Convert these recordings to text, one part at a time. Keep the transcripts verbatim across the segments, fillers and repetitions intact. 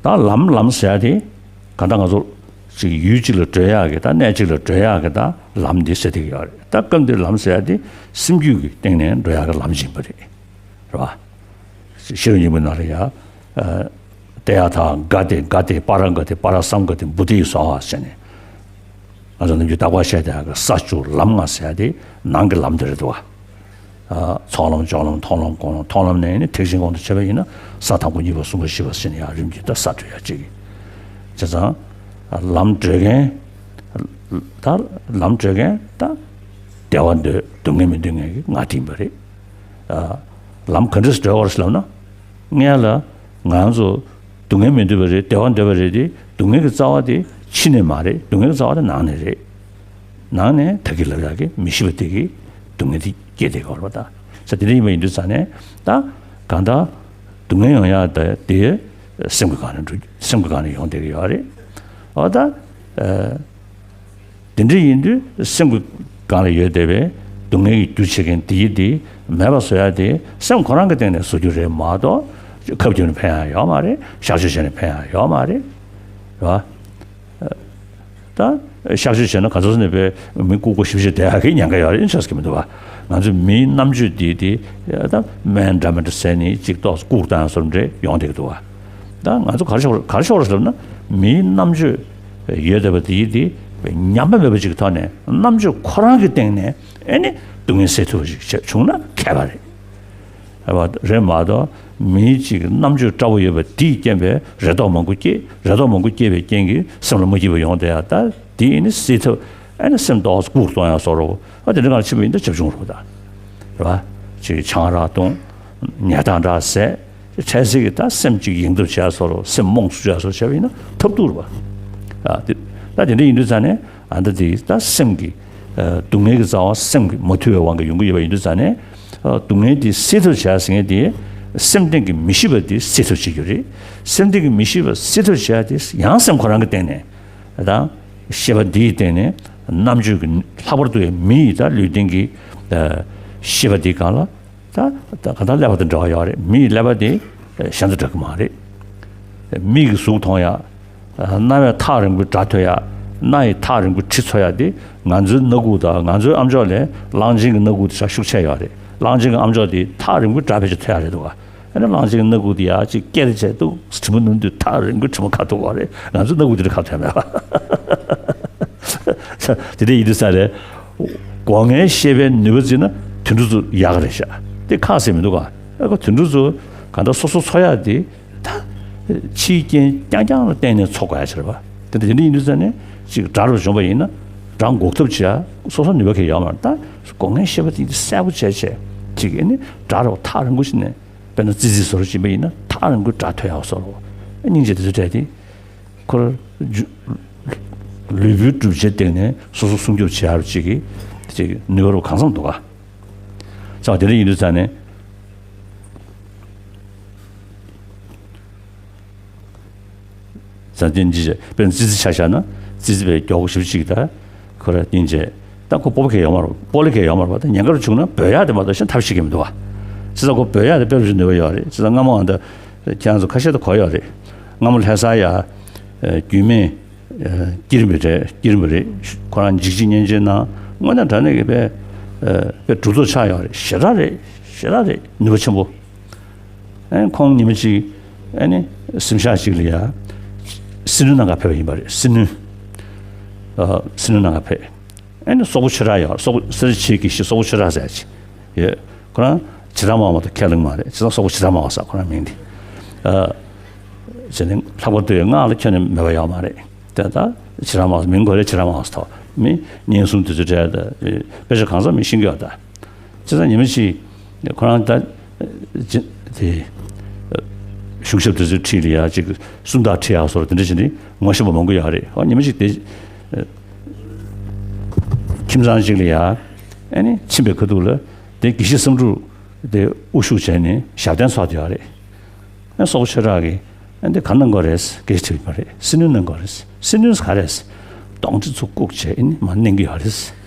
ད་ལམ་ལམ་ཟེར་ཡ་དེ་གང་ལྟར་ང་ཚོ་ཅིག་ཡུལ་གཅིག་ལ་འགྲོ་ཡག་གི་ད་གནས་གཅིག་ལ་འགྲོ་ཡག་གི་ད་ལམ་འདི་ཟེར་བསྡད་ཀྱི་ཡོད་རེད། ད་སྐབས་འདིར་ལམ་ཟེར་ཡ་དེ་སེམས་རྒྱུད་ཀྱི་སྟེང་ནས་འགྲོ་ཡག་གི་ལམ་ཅིག་ཡིན་པ་རེད། རེད་བ། ཤེས་རབ་སྙིང་པོའི་ནང་ལ་ཡ། ཏདྱ་ཐཱ་ག་ཏེ་ག་ཏེ་པཱ་ར་ག་ཏེ་པཱ་ར་སཾ་ག་ཏེ་བོ་དྷི་སྭཱ་ཧཱ་ཟེར་ནས། ང་ཚོ་ནམ་རྒྱུན་བརྟག་པ་བྱས་བསྡད་ཡག་གི་ས་བཅུ་ལམ་ལྔ་ཟེར་ཡ་དེ་ནང་གི་ལམ་དེ་རེད་འདུག་བ། ཨ། ཚོགས་ལམ་སྦྱོར་ལམ་མཐོང་ལམ་སྒོམ་ལམ། མཐོང་ལམ་ནས་ནི་ཐེག་ཆེན་གོང་དུ་བྱས་པ་ཡིན་ན་ས་དང་པོ་གཉིས་པ་གསུམ་པ་བཞི་པ་ཟེར་ནས་ཡང་རིམ་གྱིས་ད་ས་བགྲོད་ཡ་གཅིག་གི། བྱས་ཙང་། ལམ་བགྲོད་མཁན། ད་ལམ་བགྲོད་མཁན་ད། བདེ་བ་འདོད་སྡུག་བསྔལ་མི་འདོད་མཁན་གྱི་ང་དེ་ཡིན་པ་རེད། ལམ་ག་འདྲས་སེ་བགྲོད་དགོས་རེད་ཟེར་ལབ་ན། སྔོན་ལ་ང་ཚོ་སྡུག་བསྔལ་མི་འདོད་པ་རེད། བདེ་བ་འདོད་པ་རེད་དེ། སྡུག་བསྔལ་གྱི་རྩ་བ་དེ་ཕྱི་ནས་མ་རེད། སྡུག་བསྔལ་གྱི་རྩ་བ་དེ་ནང་ནས་རེད། ནང་ནས་ད་གིན་ལབ་ཡག་གི་མི་ཤེས་པ་དེ་གིས་སྡུག་བསྔལ་དེ་སྐྱེས་བསྡད་ཀྱི་ཡོད་རེད་པ། ད་ས་དེ་འདྲ་ཡིན་པ་ཡིན་དུས་ཙང་ནས་ད་གང་ལྟར་སྡུག་བསྔལ་ཡོང་ཡག་ད་དེ་སེམས་ཀྱི་སྒང་ནས་འགྲོ། སེམས་ཀྱི་སྒང་ནས་ཡོང་བསྡད་ཀྱི་ཡོད་རེད། འོ་ད། དེ་འདྲ་ཡིན་དུས་སེམས་ཀྱི་སྒང་ལ་ཡོད་བསྡད་པའི་སྡུག་བསྔལ་གྱི་རྒྱུ་བྱེད་མཁན་དེ་ཡི་དེ་མེད་པ་བཟོ་ཡ་དེ་སེམས་ཁོ་རང་གི་སྟེང་ནས་བཟོ་རྒྱུ་རེད་མ་གཏོགས། ཁབ་བསྒྱུར་ནས་ཕན་ཡ་ཡོད་མ་རེད། གཤག་བཅོས་བྱས་ནས་ཕན་ཡ་ཡོད་མ་རེད། རེད་བ། ད་གཤག་བཅོས་བྱས་ན་ག་ཚོད་ནས་པའི་མི་ལྐུགས་པ་ཞིབ་ཞིབ་བསྡད་ཡ་གི་ཉེན་ཁ་ཡོད་རེད་ཆགས་ཀྱི་མི་འདུག་བ། ང་ཚོའི་མིའི་རྣམ་དཔྱོད་དེ་དེ་ད་སྨན་འདྲ་མི་འདྲ་ཟས་ནས་ཅིག་ཏོག་ཙམ་བཀུག་བཏང་ཡ་བཟོ་འདྲ་ཡོང་བསྡད་ཀྱི་འདུག་བ། ད་ང་ཚོ་ག་རེ་ཤོར་ག་རེ་ཤོར་ཟེར་ན། མིའི་རྣམ་དཔྱོད་ཡོད་བསྡད་པ་དེ་དེ་ཉམས་པ་མེད་པ་ཅིག་གི་ཐོག་ནས་རྣམ་དཔྱོད་ཁོ་རང་གི་སྟེང་ནས་ཨེ་ནི་སྡུག་བསྔལ་སེལ་ཐུབ་པ་ཞིག་བྱས་བྱུང་ན་མཁས་པ་རེད། ཨ་བ་རེད་མ་གཏོགས་མིའི་ཅིག་རྣམ་དཔྱོད་བཀྲ་བོ་ཡོད་པ་དེའི་རྐྱེན་པས་རེ་དོགས་མང་པོ་སྐྱེས། རེ་དོགས་མང་པོ་སྐྱེས་པའི་རྐྱེན་གྱིས་སེམས་ལ་མ་སྐྱིད་པ་ཡོང་བསྡད་ཡ། ད་དེ་ཨེ་ནི་སེལ་ཐབས་ཨེ་ནི་སེམས་ཏོག་ཙམ་བཀུག་གཏོང་ཡ་བཟོ་འདྲ། ཨ་དེ་འདྲ་གང་ལ་ཕྱིན་པ་ཡིན་ད་བྱབ་ཆུང་རེད་ད། རེད་བ། ཅིག་ཆང་རག་འཐུང་། ཉལ་ཐ་འདྲ་ཟས། འཕྲལ་སེལ་གྱི་ད་སེམས་ཅིག་ཡེངས་ཐབས་བྱས་བཟོ་འདྲ། སེམས་རྨོངས་སུ་བྱས་བཟོ་འདྲ་བྱས་པ་ཡིན་ན་ཐབས་སྡུག་རེད་བ། ཨ་དེ་ད་དེ་འདྲ་ཡིན་དུས་ཙང་ནས་ཨ་ད་དེ་ད་སེམས་ཀྱི་ཨ་སྡུག་བསྔལ་གྱི་རྩ་བ་སེམས་ཀྱི་མ་ཐུལ་བའི་དབང་གིས་ཡོང་གི་ཡོད་པ་ཡིན་དུས་ཙང་ནས། ཨ་སྡུག་བསྔལ་དེ་སེལ་ཐབས་བྱས་ཟེར་མཁན་དེ་སེམས་སྟེང་གི་མི་ཤེས་པ་དེ་སེལ་ཐབས་བྱེད་རྒྱུ་རེད། སེམས་སྟེང་གི་མི་ཤེས་པ་སེལ་ཐབས་བྱས་དེ་ཡང་སེམས་ཁོ་རང་གི་སྟེང་ནས་ད་ཤེས་པ་འདིའི་སྟེང་ནས་རྣམ་དཔྱོད་ཀྱི་ལྷག་པར་དུ་ཡང་མི་ཡི་ད་ལུས་རྟེན་གྱི་ཨ་ཤེས་པ་འདིའི་སྒང་ལ། ད་ད་ག་ད་ཀླད་པ་དང་འདྲ་བ་ཡོད་རེད། མི་ཡི་ཀླད་པ་དེ་གཞན་དང་འདྲ་གི་མ་རེད། མིག་གིས་གཟུགས་མཐོང་ཡ། རྣ་བས་ཐག་རིང་པོའི་སྒྲ་ཐོས་ཡ། སྣ་ཡིས་ཐག་རིང་པོའི་དྲི་ཚོར་ཡ་དེ་ང་ཚོའི་སྣ་ཁུག་དང་ང་ཚོའི་ཨམ་ཅོག་ལས་གླང་ཆེན་གྱི་སྣ་ཁུག་དེ་ཤ་ཤུགས་ཆེ་ཡོད་རེད། གླང་ཆེན་གྱི་ཨམ་ཅོག་དེ་ཐག་རིང་པོའི་སྒྲ་ཕལ་ཆེར་ཐོས་ཡ་རེད་འདུག་ག་ཨ་ནི་གླང་ཆེན་གྱི་སྣ་ཁུག་དེ་ཡ་ཅིག་སྐད་དེ་བྱས་འདུག་དྲི་མ་ནུར་དུས་ཐག་རིང་པོའི་དྲི་མ་ཁ་ཐུག་པ་རེད། ང་ཚོའི་སྣ་ཁུག་དེ་འདྲ་ཁ་ཐུག་མེད་པ། དེ་འདྲ་ཡིན་དུས་ས་རེད། སྒོ་ལྔའི་ཤེས་པའི་ནུས་པ་བརྩིས་ན་དུད་འགྲོ་ཚོ་ཡག་ག་རེད་ཤག་དེ་ཁག་ཟེར་མི་འདུག་ག་ཨ་ཁོ་དུད་འགྲོ་ཚོ་གང་ལྟར་སོ་སོ་འཚོ་ཡག་དེ་ད་ཕྱིའི་རྐྱེན་རྐྱང་རྐྱང་ལ་བརྟེན་ནས་འཚོ་དགོས་ཡ་ཆགས་པ། དེ་འདྲ་དེ་འདྲ་ཡིན་དུས་ས་ནས་ཅིག་དགྲ་རུ་བྱུང་བ་ཡིན་ན་དགྲ་འགོག་ཐབས་བྱེད་ཡ་སོ་སོ་ནུས་པ་གང་ཡོད་མ་རེད། ད་སྒོ་ལྔའི་ཤེས་པ་དེ་གསལ་པོ་བྱས་བྱས་ཅིག་ཨ་ནི་དགྲ་རུ་ཐག་རིང་པོ་ཞིག་ནས་དཔེར་ན་ཙི་ཙི་བཟོ་འདྲ་བྱེད་པ་ཡིན་ན་ཐག་རིང་པོའི་སྒྲ་ཐོས་ཡག་བཟོ་འདྲ། སྙིང་རྗེ་དེ་ཚོ་སྤྲད་དེ། ཁོ་ར་རྒྱུ་ལུས་པོའི་གྲུབ་ཆའི་སྟེང་ནས་སོ་སོ་སྲུང་སྐྱོབ་བྱེད་ཡ་རུ་ཅིག་གི་ཅིག་ནུས་པ་རུ་གང་འཚམ་འདུག་ག་ཙང་དེ་འདྲ་ཡིན་དུས་ཙང་ནས། ཙང་དེ་འདྲ་བྱས་དཔེར་ན་ཙི་ཙི་ཆ་བཞག་ན་ཙི་ཙི་བས་མགྱོགས་པོ་ཞེ་པོ་ཅིག་ད་ཁོ་ར་སྙིང་རྗེ། ད་ཁོ་སྤོབས་པ་གང་ཡང་ཡོད་མ་རེད། སྤོབས་ལེ་གང་ཡང་ཡོད་མ་རེད་པ། ད་ཉེན་ཁ་རུ་བྱུང་ན་འབོད་ཡག་དེ་མ་གཏོགས་གཞན་ཐབས་ཤེས་ཀྱི་མི་འདུག་ག་བྱས་ཙང་ཁོ་འབོད་ཡག་དེ་དཔེ་རུ་ནུས་པ་ཡོད་རེད། བྱས་ཙང་སྔ་མོ་ཨ་ད་ཁྱེད་རང་ཚོ་ཁ་ཤས་ད་གོ་ཡོད་རེད། སྔ་མོ་ལྷ་ས་ཡ་རྒྱུད་སྨད། ཀིར་མི་རེད། ཀིར་མི་རེད། ཁོ་རང་འཇིགས་བྱེད་བརྙན་འཕྲིན་ནང་དངོས་གནས་དྲང་གནས་ཀྱི་དཔེ་དཔེ་གྲུབ་ཐོབ་ཆགས་ཡོད་རེད། ཞེ་དྲག་རེད། ཞེ་དྲག་རེད། ནུས་པ་ཆེན་པོ། ཨ་ནི་ཁོང་ཉི་མ་གཅིག་ཨ་ནི་གཟིམ་ཤག་གཅིག་ལ་ཡ་སྲིད་བློན་གནང་ག་ཕེབས་པ་ཡིན་པ་རེད། སྲིད་བློན། ཨ་སྲིད་བློན་གནང་ག་ཕེབས། ཨ་ནི་སོག་པོ་ཆོས་གྲགས་ཡོད། སོག་པོ་སེར་བྱེས་ཀྱི་ཤི་སོག་པོ་ཆོས་གྲགས་ཟེར་ཅིག་ཡོད། ཁོ་རང་ཇི་ལྟར་མང་བ་དང་ཁས་ལེན་མ་རེད། ཇི་ལྟར་སོག་པོ་ཇི་ལྟར་མང་བ་ཟེར་ཁོ་རང་མིང་དེ། ཨ་ཇི་ནི་ལྷག་པར་དུ་ཡོད་སྔགས་ལ་ཁྱོན་ནས་མོས་པ་ཡོད་མ་རེད། དེ་ད་ཇི་ལྟར་མང་བ་མིང་གོ་རེ་ཇི་ལྟར་མང་བ་ཟེར་ཐོག་མི་བརྙན་གསུམ་དེ་ཚོ་བྲིས་ད་དཔེ་ཆ་གང་ཚང་མི་ཤེས་ཀྱི་ཡོད་ད། བྱས་ཙང་ཉི་མ་ཞིག་ཁོ་རང་ད་ཅི་དེ་གཞུང་ཞབས་དེ་ཚོའི་འཁྲིས་ལ་ཡ་ཅིག་སུམ་རྟགས་ཁྲིད་ཡག་བཟོ་འདྲ་དེ་འདྲ་བྱས་ནས་ངོ་ཤེས་པ་མང་པོ་ཡོད་རེད། ཨོ་ཉི་མ་ཞིག་དེ་ཁྱིམ་ཚང་ཅིག་ལ་ཡ་ཨ་ནི་ཕྱིན་པའི་ཁ་ཐུག་ལ་དེ་དགེ་བཤེས་བསམ་གྲུབ་དེ་དབུ་བཞུགས་བྱས་ནས་ཞབས་བརྟན་ཚོགས་བསྡད་ཡོད་རེད། ཨ་སོག་པོ་ཆོས་གྲགས་ཀྱིས། ཨ་འདི་ག་གནང་དགོས་རེད། དགེ་བཤེས་དྲིས་པ་རེད། སྲིད་བློན་གནང་དགོས་རེད། སྲིད་བློན་ག་རེད། གདོན་འདྲེ་ཚོ་བཀུག་བྱས་ཨ་ནི་མར་གནང་གི་ཡོད་རེད།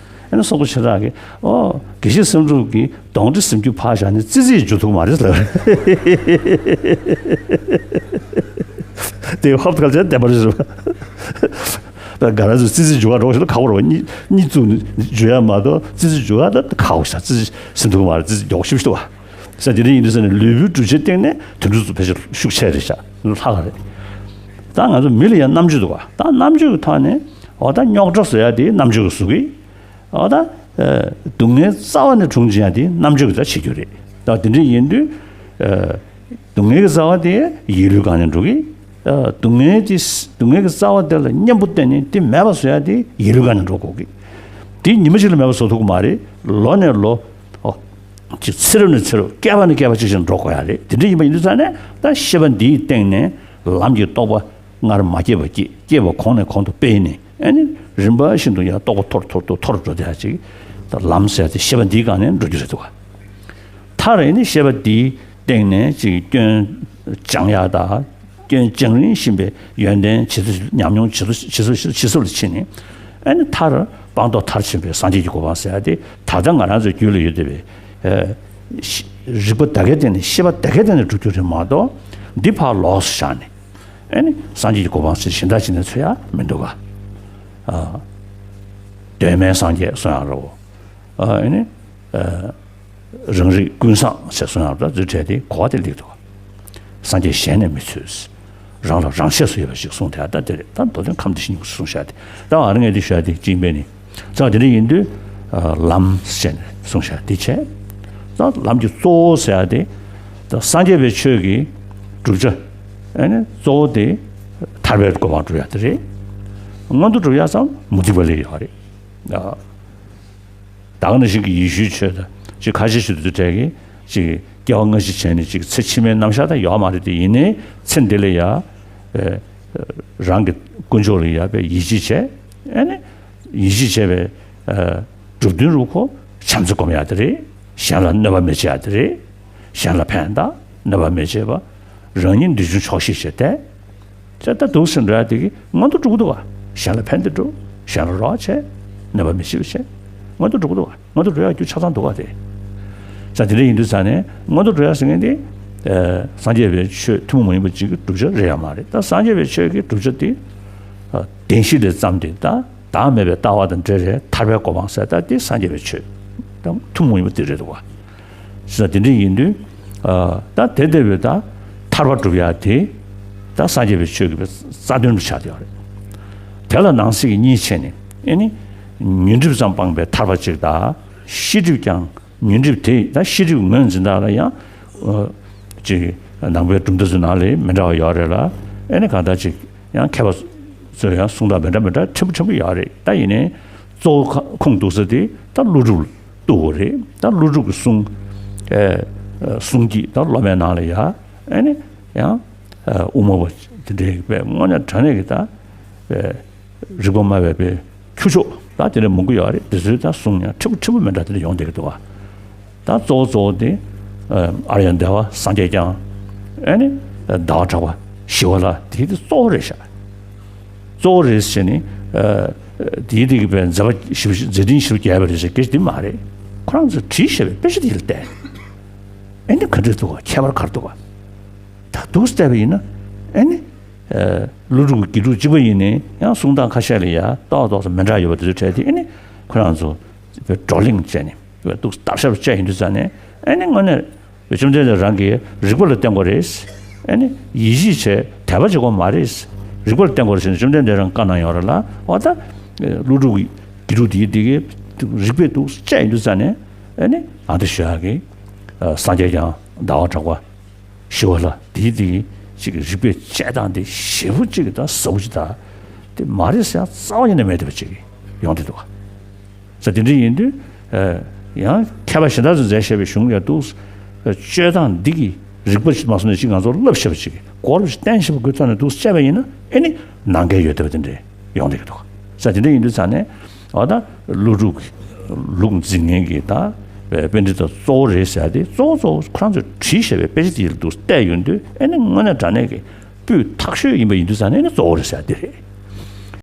ཨ་ནི་སོག་པོ་ཆོས་གྲགས་ཀྱིས་ཨོ་དགེ་བཤེས་བསམ་གྲུབ་ཀྱིས་གདོན་འདྲེ་ཟིན་རྒྱུ་ཕར་བཞག་ནས་ཙི་ཙིས་འཇུ་ཐུབ་མ་རེད་ལབ། དེ་ཧོབ་ག་ཚད་བདེན་པ་རེད་ཟེར་བ། ད་ག་རང་ཚོས་ཙི་ཙི་འཇུ་ག་འགྲོ་ཞིག་ལ་ཁག་པོ་རེད་བ། གཉིད་གཉིད་བཙུགས་ནས་འཇུ་ཡ་མ་གཏོགས་ཙི་ཙི་འཇུ་ག་ད་ཁག་པོ་ཞིག་ཙི་ཙི་ཟིན་ཐུབ་ཀྱི་མ་རེད། ཙི་ཙི་མགྱོགས་ཤིབ་ཤིག་འདུག་བ། ས་དེ་འདྲ་ཡིན་དུས་ས་ནས་ལུས་པོའི་གྲུབ་ཆའི་སྟེང་ནས་དེ་འདྲ་ཚོ་ཕལ་ཆེར་ཤུགས་ཆེ་རེད་ཤག་ལྷག་ག་རེད། ད་ང་ཚོ་མི་ལ་ཡང་རྣམ་དཔྱོད་འདུག་བ། ད་རྣམ་དཔྱོད་ཀྱི་ཐོག་ནས་འོ་ད་རྙོག་དྲ་བཟོ་ཡ་དེ་རྣམ་དཔྱོད་ཀྱིས་བཟོ་གི། འོ་ད་ཨ་སྡུག་བསྔལ་རྩ་བ་ནས་འབྱུང་བྱེད་ཡ་དེ་རྣམ་དཔྱོད་ཀྱིས་ད་བྱེད་རྒྱུ་རེད། ད་དེ་འདྲ་ཡིན་དུས་ཨ་སྡུག་བསྔལ་གྱི་རྩ་བ་དེ་ཡིད་ལུས་སྒང་ནས་འགྲོ་གི། ཨ་སྡུག་བསྔལ་དེ་སྡུག་བསྔལ་གྱི་རྩ་བ་དེ་ལ་གཉེན་པོ་བསྟེན་ནས་དེ་མེད་པ་བཟོ་ཡ་དེ་ཡིད་ལུས་སྒང་ནས་འགྲོ་དགོས་གི། དེ་ཉི་མ་གཅིག་ལ་མེད་པ་བཟོ་ཐུབ་ཀྱི་མ་རེད། ལོ་ནས་ལོ། ཨོ། ཅིག་ཚེ་རབས་ནས་ཚེ་རབས་བསྐལ་པ་ནས་བསྐལ་པ་ཅིག་བཞིན་འགྲོ་དགོས་ཡ་རེད། དེ་འདྲ་ཡིན་པ་ཡིན་དུས་ཙང་ནས་ད་ཤེས་པ་འདིའི་སྟེང་ནས་ལམ་གྱི་རྟོགས་པ་སྔར་མ་སྐྱེས་པ་སྐྱེས། སྐྱེས་པ་གོང་ནས་གོང་དུ་སྤེལ་ནས་ཨ་ནི་རིམ་པ་བཞིན་དུ་ཡང་རྟོགས་པ་མཐོ་རུ་མཐོ་རུ་མཐོ་རུ་འགྲོ་བསྡད་ཡ་ཅིག་ད་ལམ་ཟེར་ཡ་དེ་ཤེས་པ་འདིའི་སྒང་ནས་འགྲོ་རྒྱུ་རེད་འདུག་ག། མཐར་ཨ་ནི་ཤེས་པ་འདིའི་སྟེང་ནས་ཅིག་སྐྱོན་སྦྱང་ཡ་དང་། སྐྱོན་སྦྱང་རིང་བཞིན་པའི་ཡོན་ཏན་ཇི་ལྟར་ཉམས་མྱོང་ཇི་ལྟར་ཇི་ལྟར་ཇི་ལྟར་ལ་ཕྱིན་ནས་ཨ་ནི་མཐར་སྤངས་རྟོགས་མཐར་ཕྱིན་པའི་སངས་རྒྱས་ཀྱི་གོ་འཕང་ཟེར་ཡ་དེ་ད་ལྟ་ང་རང་ཚོའི་རྒྱུད་ལ་ཡོད་བསྡད་པའི་ཨ་ཤེ་རིག་པ་ད་གའི་སྟེང་ནས་ཤེས་པ་ད་གའི་སྟེང་ནས་སྒྲུབ་རྒྱུ་རེད་མ་གཏོགས་འདི་ཕར་ལོགས་སུ་བཞག་ནས་ཨ་ནི་སངས་རྒྱས་ཀྱི་གོ་འཕང་ཟེར་གཞན་དག་ཅིག་ནས་འཚོལ་ཡ་མི་འདུག་ག། ཨ་གདོད་མའི་སངས་རྒྱས་གསུང་ཡ་རེད་བ། ཨ་ནི་ཨ་རང་རིག་ཀུན་བཟང་ཞེས་གསུང་ཡང་ད་འདི་འཕྲལ་དེ་གོ་བ་དེ་ལེགས་འདུག། སངས་རྒྱས་གཞན་ནས་མི་འཚོལ། རང་ལ་རང་ཆས་སུ་ཡོད་པ་ཞིག་གསུངས་དེ་ད་དེ་རེད། ད་མདོ་དོན་ཁམས་བདེ་ཞིང་ཉུང་སུ་གསུངས་བཞག་དེ་ད་ང་རང་ངས་འདི་ཞུ་ཡ་དེ་གཅིག་པས་ནི་ཙང་དེ་འདྲ་ཡིན་དུས་ལམ་ཞེས་ནས་གསུངས་བཞག་དེ་བྱས། ད་ལམ་གྱི་གཙོ་བོ་ཟེར་ཡ་དེ་ད་སངས་རྒྱས་པའི་ཆོས་ཀྱི་བསྒྲུབ་བྱ་ཨ་ནི་གཙོ་བོ་དེ་ཐར་པའི་གོ་འཕང་སྒྲུབ་ཡ་དེ་རེད། མངོན་མཐོ་སྒྲུབ་ཡ་ཙམ་མུ་སྟེགས་པ་ལ་ཡོད་རེད། ད་ག་ནང་བཞིན་གྱི་ཡེ་ཤུའི་ཆོས་དང་ཅིག་ཁ་ཤས་ཤིག་ཏུ་འབྲེལ་གྱི་ཅིག་སྐྱེ་བ་སྔ་ཕྱི་བྱས་ནས་ཅིག་ཚེ་ཕྱི་མའི་རྣམ་གཞག་དང་ཡོད་མ་རེད་དེ། ཡིན་ནའི་ཚེ་འདི་ལ་ཡ་ཨེ་རང་གི་དཀོན་མཆོག་ལ་ཡ་པའི་ཡིད་ཆེས་བྱས། ཨ་ནི་ཡིད་ཆེས་བྱས་པའི་ཨེ་གྲུབ་དོན་རུ་ཁོ་བྱམས་བརྩེ་སྒོམ་ཡ་དེ་རེད། གཞན་ལ་གནོད་པ་མི་བྱེད་ཡ་དེ་རེད། གཞན་ལ་ཕན་དང་གནོད་པ་མི་བྱེད་པ། རང་ཉིད་འདི་བྱུང་ཆོག་ཤེས་བྱས་ཏེ། ཅེས་ད་འདུག་སེ་འགྲོ་ཡ་དེ་གི་མངོན་མཐོ་སྒྲུབ་ཀྱི་འདུག་ག། གཞན་ལ་ཕན་བདེ་སྒྲུབ། གཞན་ལ་རོགས་བྱས། གནོད་པ་མི་བྱེད་པ་བྱས། མངོན་མཐོ་སྒྲུབ་ཀྱི་འདུག་ག། མངོན་མཐོ་འགྲོ་ཡ་རྒྱུ་ཆ་ཚང་འདུག་ག་དེ། ཙང་དེ་འདྲ་ཡིན་དུས་ཙང་ནས་མངོན་མཐོ་འགྲོ་ཡ་ཟེར་མཁན་དེ། ཨ་སངས་རྒྱས་པའི་ཆོས་ཐུན་མོང་མ་ཡིན་པ་ཅིག་གི་བསྒྲུབ་བྱ་རེད་ཡ་མ་རེད། ད་སངས་རྒྱས་པའི་ཆོས་ཀྱི་བསྒྲུབ་བྱ་དེ། ཨ་བདེན་བཞི་ལས་བརྩམས་ཏེ་ད་བདག་མེད་པའི་ལྟ་བ་དང་འབྲེལ་བའི་ཐར་པའི་གོ་འཕང་ཟེར་ད་དེ་སངས་རྒྱས་པའི་ཆོས་དང་ཐུན་མོང་མ་ཡིན་པ་དེ་རེད་འདུག་ག། ཟེར་ན་དེ་འདྲ་ཡིན་དུས། ཨ་ད་དེ་ལྟ་བུའི་ད་ཐར་པ་སྒྲུབ་ཡ་དེ་ད་སངས་རྒྱས་པའི་ཆོས་ཀྱི་རྩ་དོན་དུ་ཆགས་བསྡད་ཡོད་རེད། དེ་ལ་ནང་གསེས་ཀྱི་གཉིས་ཕྱེ་ནས་ཨེ་ནི་ཉོན་སྒྲིབ་ཙམ་སྤངས་པའི་ཐར་པ་གཅིག་དང་། ཤེས་སྒྲིབ་ཀྱང་ཉོན་སྒྲིབ་དེ་ད་ཤེས་སྒྲིབ་ངོས་འཛིན་སྟངས་ལ་ཡང་ཨ་ཅིག་ནང་པའི་གྲུབ་མཐའ་ཚོའི་ནང་ལ་མི་འདྲ་བ་ཡོད་རེད་ལ། ཨེ་ནི་གང་ལྟར་ཅིག་ཡང་མཁས་པ་ཚོས་ཡང་གསུང་སྟངས་མི་འདྲ་མི་འདྲ་ཕྲན་བུ་ཕྲན་བུ་ཡོད་རེད། ད་ཡིན་ནའི་གཙོ་བོ་ཁ་ཁུངས་གཏུགས་ས་དེ་ད་ཀླུ་སྒྲུབ་གཏུགས་དགོས་རེད། ད་ཀླུ་སྒྲུབ་ཀྱི་གསུང་ཨེ་གསུང་གི་ད་སློབ་མའི་ནང་ལ་ཡ་ཨེ་ནི་ཡང་ཨེ་དབུ་མ་པ་དེ་འདྲའི་པའི་དངོས་གནས་དྲང་གནས་ཀྱི་ད་ཨེ་རིག་པ་སྨྲ་བའི་པའི་ཁྱུ་མཆོག་ད་དེ་འདྲ་མང་པོ་ཡོད་རེད། དེ་ཚོའི་ད་གསུང་ཡང་ཕྲན་བུ་ཕྲན་བུ་མི་འདྲ་དེ་འདྲ་ཡོང་བསྡད་ཀྱི་འདུག་བ། ད་གཙོ་བོ་གཙོ་བོ་དེ་ཨ་ཨཱརྱ་དེ་ཝ་སངས་རྒྱས་བསྐྱངས། ཨེ་ནི་ཟླ་བ་གྲགས་པ་ཞི་བ་ལྷ་དེ་དེ་གཙོ་བོ་རེད་ཤག། གཙོ་བོ་རེད་ཟེར་ནི་ཨ་དེའི་དེ་གི་པའི་མཛད་པ་ཞིབ་མཛད་འཕྲིན་ཞིབ་རྒྱས་པ་རེད་ཟེར་སྐད་ཆ་དེ་མ་རེད། ཁོ་རང་ཚོས་བྲིས་བཞག་པའི་དཔེ་ཆ་དེ་ལ་བལྟས། ཨེ་ནི་ག་འདྲ་འདུག་ག། ཁྱད་པར་ག་རེ་འདུག་ག། ད་འདུག་སེ་བལྟས་པ་ཡིན་ན་ཨེ་ནི་ཨ་ཀླུ་སྒྲུབ་ཀྱི་དགེ་ཕྲུག་གཅིག་པ་ཡིན་ནའི་ཡང་གསུང་སྟངས་ཁ་ཤས་ལ་ཡ་ཏོག་ཏོག་ཙམ་མི་འདྲ་ཡོད་པ་དེ་ཚོའི་གྲས་དེ་ཨེ་ནི་ཁོ་རང་ཚོ་བགྲོ་གླེང་བྱས་ནས་འདུག་སྟབས་ཞབས་བཅས་ཡིན་དུས་ཙང་ནས་ཨེ་ནི་དངོས་གནས་བཅོམ་ལྡན་འདས་རང་གིས་རིགས་པ་ལ་བརྟེན་དགོས་རེད། ཨེ་ནི་ཡིད་ཆེས་བྱས་དད་པ་བྱེད་དགོས་མ་རེད། རིགས་པ་ལ་བརྟེན་དགོས་རེད་ཟེར་ནས་བཅོམ་ལྡན་འདས་རང་བཀའ་གནང་ཡོད་རེད་ལ། འོ་ད་ཀླུ་སྒྲུབ་ཀྱི་དགེ་ཕྲུག་དེ་དེ་གའི་རིགས་པས་འདུག་བཅས་ཡིན་དུས་ཙང་ནས་ཨེ་ནི་ཨ་འདི་ཞུ་ཡག་གི་སངས་རྒྱས་བསྐྱངས་ཟླ་བ་གྲགས་པ། ཞི་བ་ལྷ་དེའི་དེ་གཅིག་གི་རིགས་པས་དཔྱད་སྟངས་དེ་ཞེ་པོ་གཅིག་གི་ད་ཟབ་པོ་ཅིག་ད་དེ་མ་རེད་ཟེར་ཡ་རྩ་བ་ཉིད་ནས་མེད་བསྡད་པ་ཅིག་ཡོང་བསྡད་འདུག་ག། ཟེར་དེ་འདྲ་ཡིན་དུས་ཨ་ཡང་མཁས་པ་གཞན་དག་ཚོས་མཛད་བཞག་པའི་གཞུང་ཡ་འདུག་སྤྱོད་སྟངས་འདི་གི་རིགས་པ་ཞིག་མ་སོང་ནས་ཅིག་ང་ཚོར་བསླབ་བཞག་པ་ཅིག་གོ་རིམ་ཞིག་བསྟན་བཞག་པ་དགོས་ཐོག་ནས་འདུག་དཔྱད་པ་ཡིན་ན་ཨེ་ནི་ནང་འགལ་ཡོད་བསྡད་པ་དེ་འདྲ་ཡོང་བསྡད་ཀྱི་འདུག་ག། ཟེར་དེ་འདྲ་ཡིན་དུས་ཙང་ནས། འོ་ད་ཀླུ་སྒྲུབ་ཀྱི་ལུགས་འཛིན་མཁན་གྱི་ད་པཎྜི་ཏ་གཙོ་བོ་རེད་ཟེར་ཏེ་གཙོ་བོ་གཙོ་བོ་ཁོ་རང་ཚོས་བྲིས་བཞག་པའི་དཔེ་ཆ་དེ་ལ་འདུག་བལྟས་ཡོང་དུས་ཨེ་ནི་དངོས་གནས་དྲང་གནས་ཀྱི་སྤུས་ཐག་ཤོས་ཡིན་པ་ཡིན་དུས་ཙང་ནས་ཨེ་ནི་གཙོ་བོ་རེད་ཟེར་དེ་རེད།